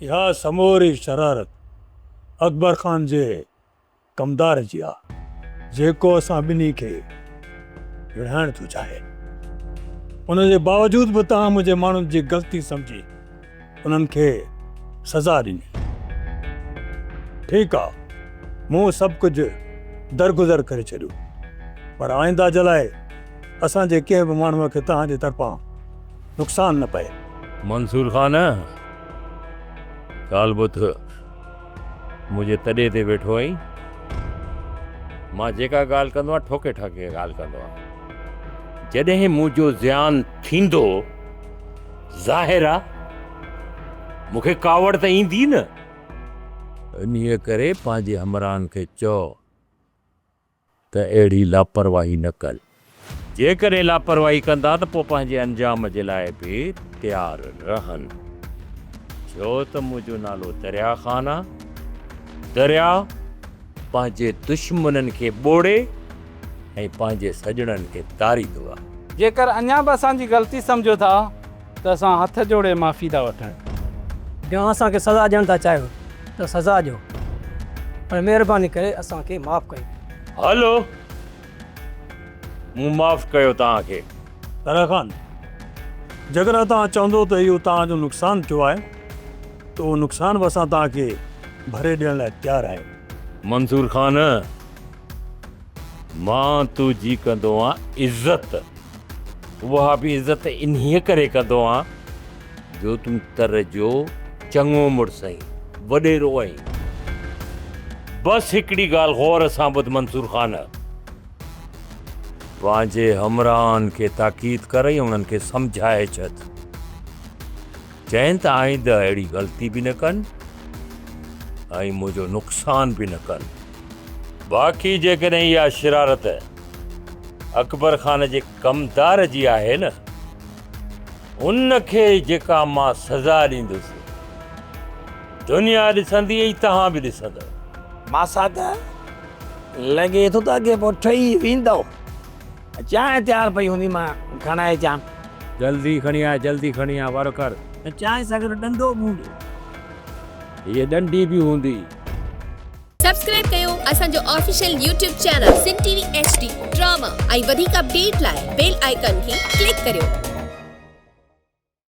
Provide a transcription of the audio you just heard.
اها سموري شرارت اڪبر خان جي ڪمدار جي آ، جيڪو اسان ٻنهي کي وڙهائڻ ٿو چاهي. ان جي باوجود به توهان منهنجي ماڻهن جي غلطي سمجهي انهن کي سزا ڏني. ٺيڪ آ، مون سڀ ڪجهه درگذر ڪري ڇڏيو، پر آئنده جي لاء اسان جي ڪنهن به ماڻهوء کي توهان جي طرفان نقصان نه پئي. منصور خان، ڳالهه ٻڌ. منهنجي تڏي تي ويٺو آهين. مان جيڪا ڳالهه ڪندو آهيان ٺوڪي ٺاڪي ڳالهه ڪندو آهيان. جڏهن منهنجو زيان ٿيندو ظاهر آ مون کي ڪاوڙ ته ايندي نه. انهيء ڪري پنهنجي همراهن کي چئو ته اهڙي لاپرواهي نه ڪن. جيڪڏهن لاپرواهي ڪندا ته پوء پنهنجي انجام جي لاء به تيار رهن. ڇو ته منهنجو نالو دريا خان آ. دريا پنهنجي دشمنن کي ٻوڙي ۽ پنهنجي سڄڻن کي تاريندو آ. جيڪر اڃا به اسان جي غلطي سمجهو ٿا ته اسان هٿ جوڙي معافي ٿا وٺون. جي اوهان اسان کي سزا ڏيڻ ٿا چاهيو ته سزا ڏيو پر مهرباني ڪري اسان کي معاف ڪيو. هلو مون معاف ڪيو توهان کي. دريا خان، جيڪڏهن توهان چوندو ته اهو توهان جو نقصان ٿيو آهي ته اهو نقصان به اسان توهان کي ڀري ڏيڻ لاء تيار آهيون. منظور خان، مان تنهنجي ڪندو آهيان عزت. اها به عزت انهيء ڪري ڪندو آهيان جو تون تر جو چڱو مڙس آهين، وڏيرو آهين. بس هڪڙي ڳالهه غور سان ٻڌ منصور خان، پنهنجي همراهن کي تاڪيد ڪر ۽ انهن کي سمجهائي ڇڏ. چئين ته آئنده اهڙي غلطي به نه ڪن ۽ منهنجو نقصان به نه ڪن. باقي جيڪڏهن اها شرارت اڪبر خان جي ڪمدار جي آهي نه، ان کي جيڪا مان سزا ڏيندس، دنيا ڏسندي ۽ توهان به ڏسندؤ. ماسات، لڳي ٿو ته اڳي پوء ٺهي ويندؤ. چانهه تيار پئي هوندي، مان کڻائي اچان. جلدي کڻي آ، جلدي کڻي آ، وارو ڪر. چانهه سان گڏ ڏنڊو به هوندو. هيء ڏنڊي به هوندي. سبسڪرائب ڪيو اسان جو official YouTube channel Sindh T V H D drama ۽ وڌيڪ اپڊيٽ لاء بيل آئيڪان کي ڪلڪ ڪريو.